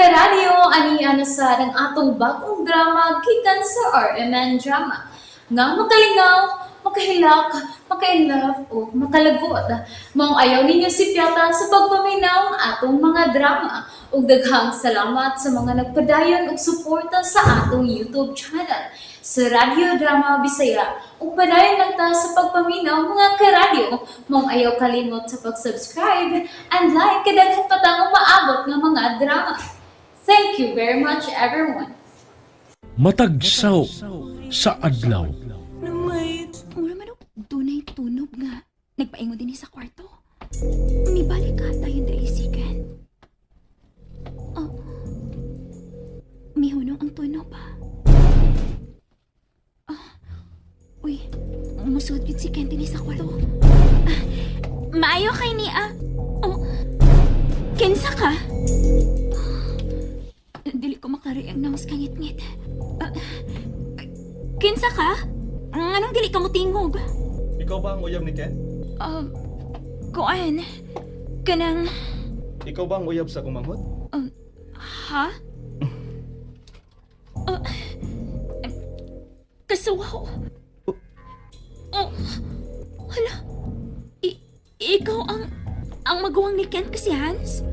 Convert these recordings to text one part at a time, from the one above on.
Karadyo, ani na sa ang atong bagong drama gikan sa RMN Drama. Nga makalingaw, makahilak, maka-inlove o makalagot. Maong ayaw ninyo sipyata sa pagpaminaw ang atong mga drama. Ug daghang salamat sa mga nagpadayon og suporta sa atong YouTube channel sa Radyo Drama Bisaya. Ug padayon lang ta sa pagpaminaw, mga karadyo. Maong ayaw kalimot sa pag-subscribe and like kay daghan pa tang umaabot nga mga drama. Thank you very much, everyone. Matag saw sa adlaw. Mura man og dunay tunob nga nagpaingon din sa kwarto. Mibalik ka tayo diri si Ken. Oh. Mihunong ang tunob ah. Ah. Uy, musuot yun si Ken dinhi sa kwarto. Ah, maayo kay ni ah. Oh. Kinsa ka? Ah, dili ko makari ang naos kangitngit. Ah, kinsa ka? Anong dili ka mo tingog? Ikaw ba ang uyab ni Ken? Kuan, kanang. Ikaw ba ang uyab sa kumanghod? Ha? Kasuwaw. Oh, hala. Ikaw ang maguwang ni Ken kasi Hans?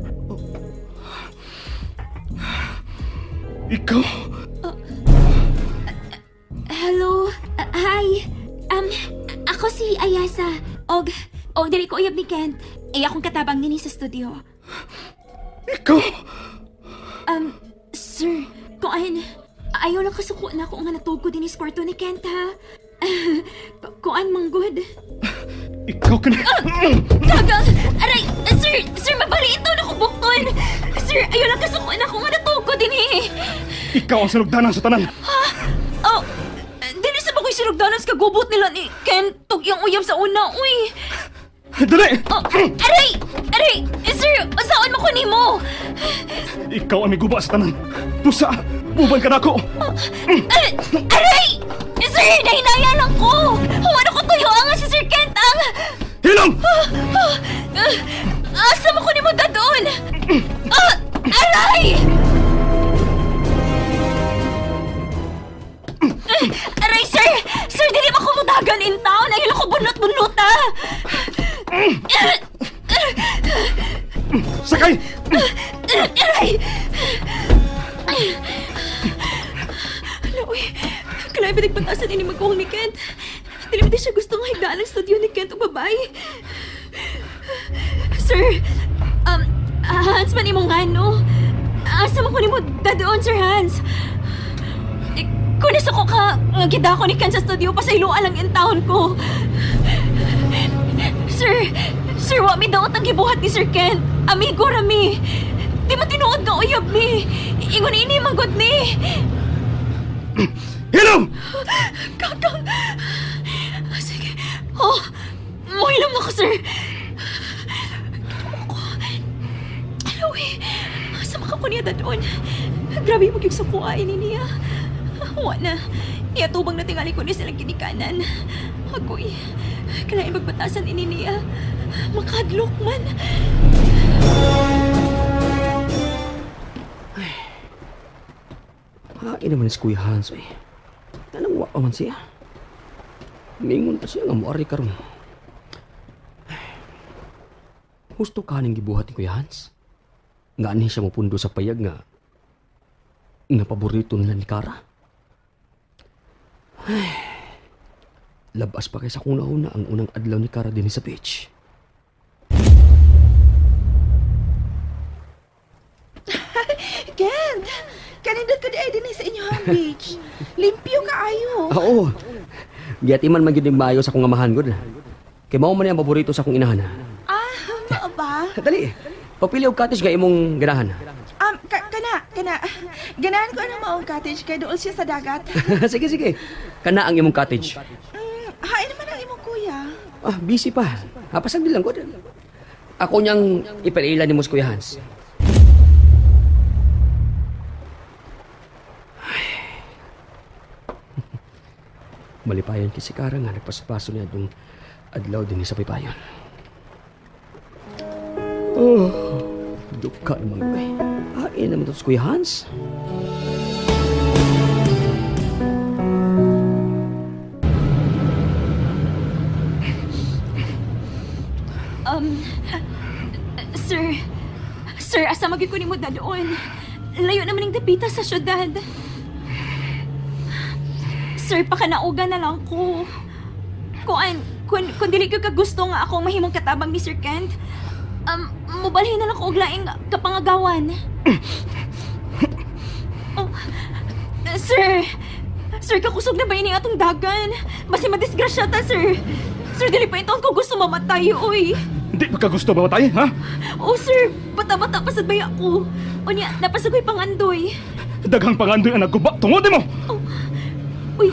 Ikaw? Hello. Hi. Ako si Ayasa. Og dili ko uyab ni Kent. Ay, akong katabang nini sa studio. Ikaw? Sir, kung ayon, ayaw lang kasuko na ako nga natug ko din sa kwarto ni Kent, ha? Kuan manggod. Ikaw ka na. Gagang! Aray! Sir! Sir, mabali ito! Nakubukton! Sir, ayaw lang kasuko na ako nga natug ko din eh! Ikaw ang sinugdanan sa tanan! Oh! Dili sa ba ko'y sinugdanan sa kagubot nila ni Kent? Tug iyang uyab sa una, uy! Dali! Oh, aray! Aray! Sir, saan mo ko nimo? Ikaw ang miguba sa tanan! Pusa! Uban ka na ako! Aray! Sir, nahinaya lang ko! Huwag ko tuyo ang si Sir Kent ang. Hilong! Asa mo ko nimo dadon? Ah, aray! Aray, sir! Sir, dili ba ko mudagan in town? Ay, ko bunot-bunot, ah! Sakay! Aray! Ala, uy. Kalay ba nagpatasan ini magkuhong ni Kent? Dili ba di siya gusto nga higdaan ang studio ni Kent o babae? Sir, Hans man imong ano? Asa man ko nimo dadoon, Sir Hans? Eh, kung nasa ko ka, nga gida ko ni Kent sa studio, pasayloan lang in town ko. Sir, sir, wa mi daot ang gibuhat ni Sir Kent. Amigo rami. Di man tinuod nga uyab ni. Ingon ini manggod ni. Hilong! Kakang. Sige. Oh, muhilam na ko, sir. Ginawa ko. Ano eh? Asa maka ko niya dadon? Grabe mo yung sukuain ni niya. Wa na. Niya tubang natingali ko niya silang ginikanan. Agoy. Kailangan magbatasan ini niya. Makadlok man. Hain naman si Kuya Hans eh. Tanang wa pa man siya. Mingon pa siya nga muari karon. Ay, husto kaning gibuhat ni Kuya Hans. Nga ani siya mopundo sa payag nga nga paborito nila ni Kara. Ay, labas pa kay sa kung nauna ang unang adlaw ni Kara din sa beach. Kent, kanindot ko di ay dinhi sa inyong beach. Limpyo kaayo. Oo. Giatiman man gyud ning maayo sa akong amahan gud. Kay mao man ang paborito sa akong inahan. Ah, mao ba? Dali. Pagpili og cottage nga imong ganahan. Kana, kana. Ganahan ko ang maong cottage kay dool siya sa dagat. Sige, sige. Kana ang imong cottage. Hain naman ang imong kuya. Ah, busy pa. Hapasag lang ko. Ako niyang ipailan ni mo si Kuya Hans. Ay. Malipayon kay si Kara nga nagpaspaso niya itong adlaw din sa paypayon. Oh. Duka naman ko eh. Ay, naman to si Kuya Hans. Um, sir, sir, asa magyud ko nimo dadoon? Layo naman ning dapita sa syudad. Sir, pakanaugan na lang ko. Kuan, kun dili ko kagusto nga ako mahimong katabang ni Sir Kent, mubalhin na lang ko og laing kapangagawan. Oh, sir, sir, kakusog na ba ini atong dagan? Basi madisgrasya ta, sir. Sir, dili pa intawon ko gusto mamatay, oy. Di pa ka gusto mamatay, ha? Oh, sir, bata-bata pa sad baya ko. Unya, napasagoy pangandoy. Daghang pangandoy ang nagguba tungod nimo. Oh, uy,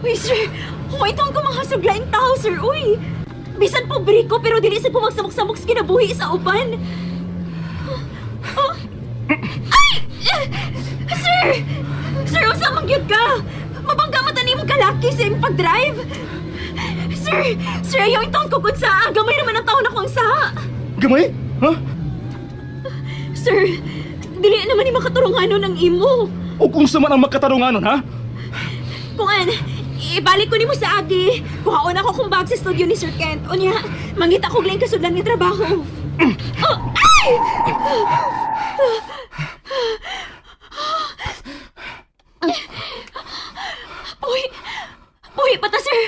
uy, sir. Huwag itong kumahasog laing tao, sir, uy. Bisan pobre ko, pero dili sa kumagsamok-samok sa kinabuhi sa uban. Oh. Ay! Sir! Sir, usa man gyud ka! Mabangga man tani imong kalaki sa imong pag-drive! Sir! Sir, ayaw itong kukod sa Gamay naman ang taon akong sa. Gamay, ha? Sir, dili naman ni makaturunganon ang imo. O kung sa man ang makatarunganon, ha? Kuan, ibalik ko nimo sa agi. Kuhaon ako kung bag sa studio ni Sir Kent. Unya, mangita ko laing kasudlan nga trabaho. Oh, ay! Uy! Uy, pata sir!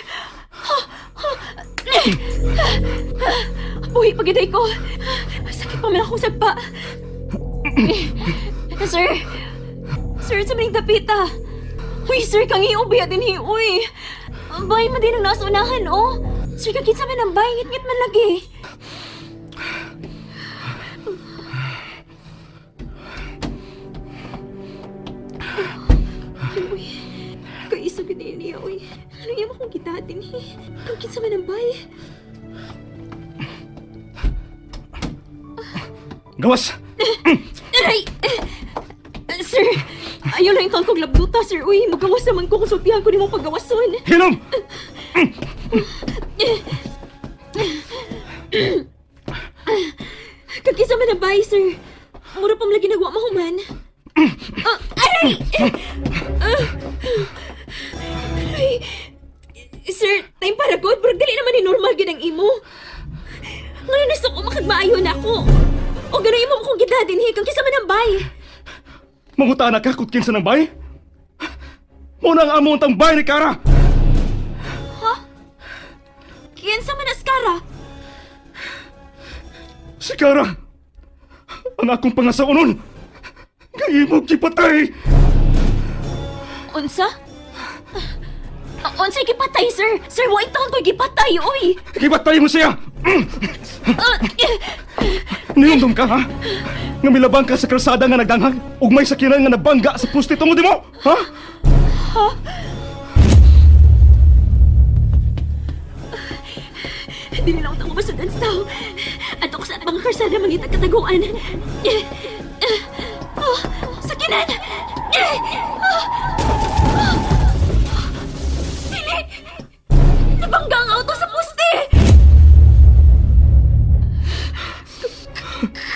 Uy, pagiday ko. Sakit pa man akong sagpa. Sir! Sir, sa maning dapita. Uy, sir, kang iubiya din hi, uy. Ang bay man din ang nasa unahan, oh. Sir, kakita man ang bay, ngit-ngit man lagi. Uy, kaisa ka din niya, uy. Ano yung akong kita din, hi? Kang kinsa man ang bay. Gawas! Aray! Sir, ayaw lang ikaw kong labduta, sir. Uy, magawas naman ko konsultihan ko nimong paggawason. Hinom! Kagkisa man ang bay, sir. Mura pa lagi nagwa mahuman. Ah, aray! Ah. Aray! Sir, time para good. Murag dili naman ni normal gid ang imo. Ngayon nasa ko makagmaayo na ako. O gano'n imo akong gidadin, hi. Kang kisa man ang bay. Mangutana ka kung kinsa ng bay? Muna ang among tang bay ni Kara! Kinsa man askara? Si Kara! Ang akong pangasaunon! Kay imong gipatay! Unsa? Ah, unsa gipatay, sir? Sir, wa taon ko gipatay, oy. Gipatay mo siya! Ah, eh, Niyundong ka, ha? Nga milabang ka sa kalsada nga nagdanghag ug may sakinan nga nabangga sa puste tungod nimo, ha? Dili na ako masudan sa tao. Ato ko sa mga karsada mangita kataguan. Eh, eh, oh, sakinan! Eh, oh, oh. Dili! Nabangga ang auto sa poste!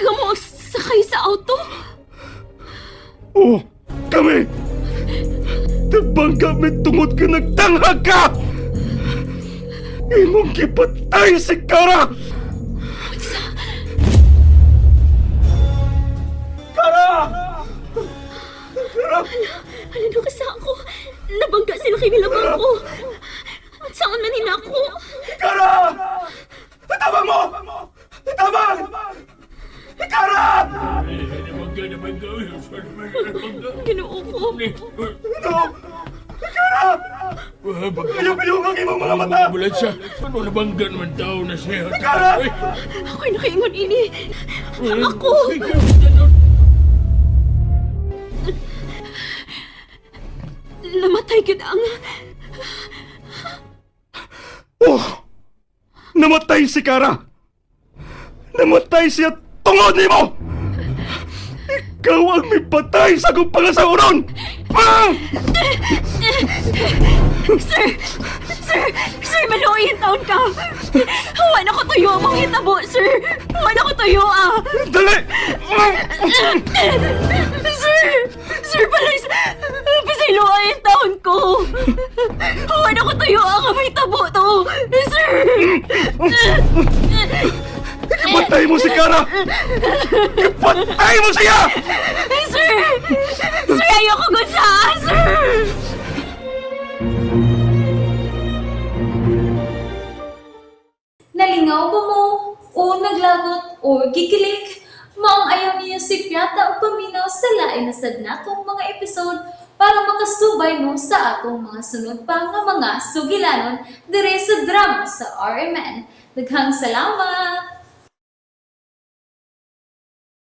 Kamo ang sakay sa auto? Oo, kami! Nabangga may tungod ka nagdanghag ka! Imong gipatay si Kara! Kara! Kara! Ano na kasi ako? Nabangga sila kay nilabang ko. At saan man nila ako? Kara! Tabang mo! Tabang! Kara! Ginoo ko. No! Kara! Ayaw-ayaw ang imong mga mata! Ambulansya! Ano nabangga naman tao na siya? Kara! Ako'y nakaingon ini. Ako! Namatay gid ang... Oh! Namatay si Kara! Namatay siya tungod nimo! Ikaw ang may patay sa akong pangasauron! Ah! Sir! Sir! Sir, maluoy yung taon ka! Wala ko tuyo ang mga hitabo, sir! Wala ko tuyo, ah! Dali! Sir! Sir, palay... Pasayloa yung taon ko! Wala ko tuyo ang may tabo to! Sir! Ipatay mo si Kara! Ipatay mo siya! Sir! Sir, ayoko gud sa sir! Nalingaw ba mo? O naglagot o gikilig? Maong ayaw niyo si Piata o paminaw sa lain na sad natong mga episode para makasubay mo sa atong mga sunod pa nga mga sugilanon dire sa drama sa RMN. Daghang salamat!